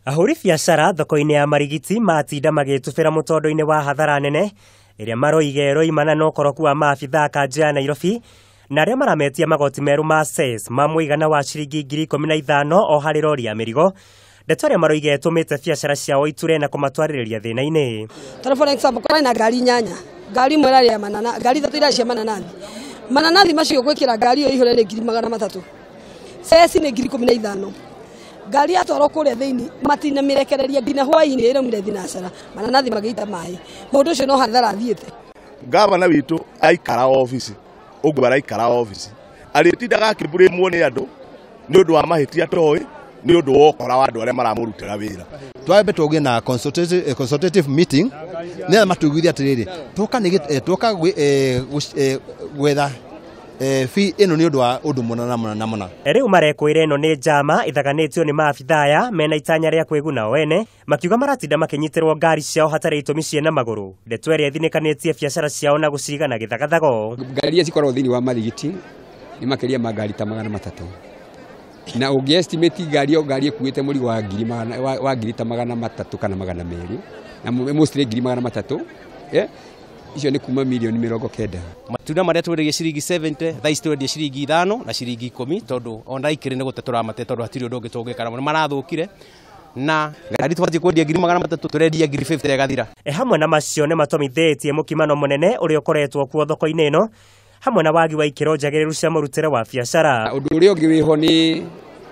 Ahũri biacara thoko-inĩ ya Marigiti matinda magĩtubĩra mũtondo-inĩ wa hathara nene ĩrĩa maroiga ĩroimana na ũkoroku wa maabithaa a kanjũ ya Nairobi na arĩa marametia magoti merũ ma cess ma mũigana wa ciringi 15,000 o harĩ rori ya mĩrigo, ndeto ĩrĩa maroiga ĩtũmĩte biacara ciao iture na kũmatwarĩrĩria thĩna-inĩ. Tondũ for example, kũrarĩ na ngari inyanya, ngari ĩmwe ĩrarĩ ya manana, ngari ithatũ irarĩ cia mananathi. Mananathi macio gwĩkĩra ngari ĩyo ihũre nĩ 300,000. Cess nĩ 15,000. Ngari yatwarwo kũrĩa thĩinĩ matinamĩrekereria nginya hwaĩ-inĩ ĩraumire thinacara, mananathi magĩita maĩ. Mũndũ ũcio no hathara athiĩte. Gavana witũ aikara obici, ũguo araikara obici, arĩtindaga akĩmburĩmwo nĩ andũ nĩ ũndũ wa mahĩtia toĩ, nĩ ũndũ wa ũkora wa andũ arĩa maramũrutĩra wĩra. Twambe tũgĩe na consultative meeting nĩgetha matuiguithie atĩrĩrĩ, twoka nĩ twoka gwetha fee ĩno nĩ ũndũ wa ũndũ mũna na mũna na mũna. Rĩu marekwĩra ĩno nĩ njama ĩthaganĩtio nĩ maabithaa aya mena itanya rĩa kwĩguna o ene, makiuga maratinda makĩnyitĩrwo ngari ciao hatarĩ itũmi ciĩna magũrũ, ndeto ĩrĩa ĩthinĩkanĩtie biacara ciao na gũcigana gĩthagathago. Ngari iria cikoragwo thĩinĩ wa Marigiti nĩ makĩria ma ngari ta 300, na ũngĩ estimate ngari ĩyo, ngari ĩkuĩte mũrigo wa ngiri magana, wa ngiri ta 300 kana 200, na mostly ngiri 300, icio nĩ kuma mirioni 90. Matunda marĩa twendagia ciringi 70, thaa ici twendia ciringi 5 na ciringi 10, tondũ ona ikĩrĩ nĩ gũte tũramate, tondũ hatirĩ ũndũ ũngĩ tũngĩka namo, nĩ marathũkire. Na ngari tũbatiĩ kwendia ngiri 300, tũrendia ngiri 50 ĩgathira. Hamwe na macio nĩ matomithĩtie mũkimano mũnene ũrĩa ũkoretwo kuo thoko-inĩ ĩno, hamwe na wagi wa ikĩro njagĩrĩru cia mũrutĩre wa biacara. Ũndũ ũrĩa ũngĩ wĩho nĩ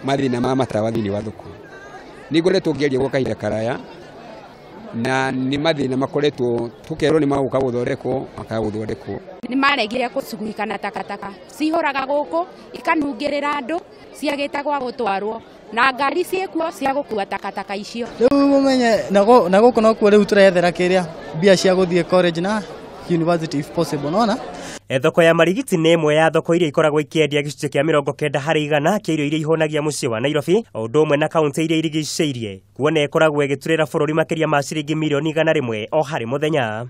mathĩna ma matawa thĩinĩ wa thoko. Nĩ ngoretwo ngĩaria gwa kahinda karaya, na nĩ mathĩna makoretwo tũkerwo nĩ magũka gũthondekwo, makaga gũthondekwo. Nĩ maregire gũcuguhika na takataka cihũraga gũkũ ikanungĩrĩra andũ, ciagĩte gwa gũtwarwo na ngari ciĩkuo cia gũkua takataka icio. Rĩu mũmenye na gũkũ nokuo rĩu tũrethera kĩrĩa mbia cia gũthiĩ college na university if possible, nona? Thoko ya Marigiti nĩ ĩmwe ya thoko iria ikoragwo ikĩendia gĩcunjĩ kĩa 90% kĩa irio iria ihũnagia mũciĩ wa Nairobi, o ũndũ ũmwe na kaũntĩ iria irigicĩirie, kuona ĩkoragwo ĩgĩturĩra bũrũri makĩria ma ciringi mirioni 100 o harĩ mũthenya.